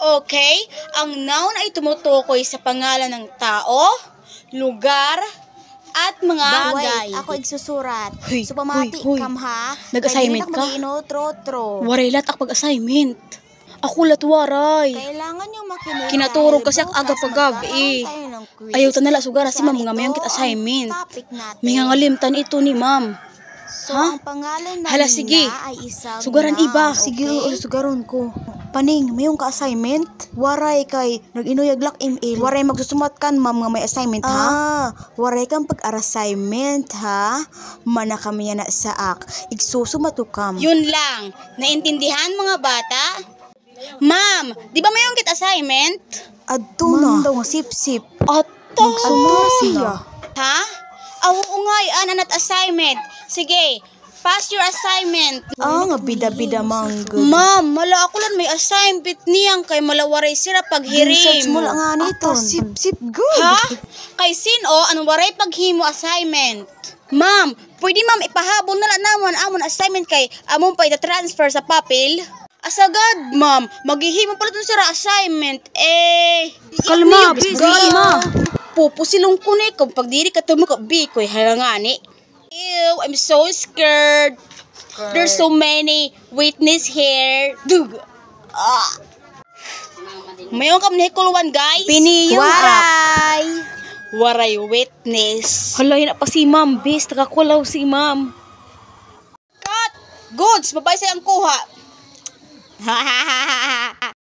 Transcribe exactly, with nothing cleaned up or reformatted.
Okay, ang noun ay tumutukoy sa pangalan ng tao, lugar, at mga bagay. Ako igsusurat. Hoy, so, pamati hoy, hoy, kam, ha? Nag-assignment ka? Mag-inutro-tro. Waray la it ak pag-assignment. Ako la it waray. Kailangan niyo makinig. Kinaturog kasi ak aga pa gab-i. Ayaw ta na la sugara si ma'am nga mayon kit assignment. Mingangalimtan ito ni ma'am. Ha? Hala, sige. Sugaran iba. Sige, oo, sugaron ko. Paning, mayon ka assignment? Waray kay nag-inuyag la ak email. Waray magsusumat kan ma'am nga may assignment, ha? Ah, waray kam pag-assignment, ha? Mana kam yana sa ak. Igsusumat ko kam. Yun lang. Naintindihan, mga bata? Ma'am, di ba mayon kit assignment? Adto na. Ma'am daw nga sipsip. Adto na siya. Ha? Aw, oo nga, an anat assignment. Sige, pass your assignment. Ah, nga bida-bida man gud. Ma'am, mala ako lang may assignment niyan kay mala waray sira paghirim. Research mo lang nga nito. Sipsip gud. Ha? Kay sin-o an waray paghimo assignment? Ma'am, pwede ma'am ipahabol na lang namon amon assignment kay amon pa ita-transfer sa papel? Asagad, ma'am. Maghihimo pa la iton sira assignment. Eh, kalma, bis, kalma. Pupusilon ko ni kon pag diri ka tumuka, bikoy, hala ngani. Ew, I'm so scared. There's so many witness here. Dug. Ah. Mayon kam nahikuluan, guys. Piniyong up. Waray. Waray witness. Hala, yana pa si ma'am, bis. Nakakulaw si ma'am. Cut! Goods, mabay sa iyang kuha.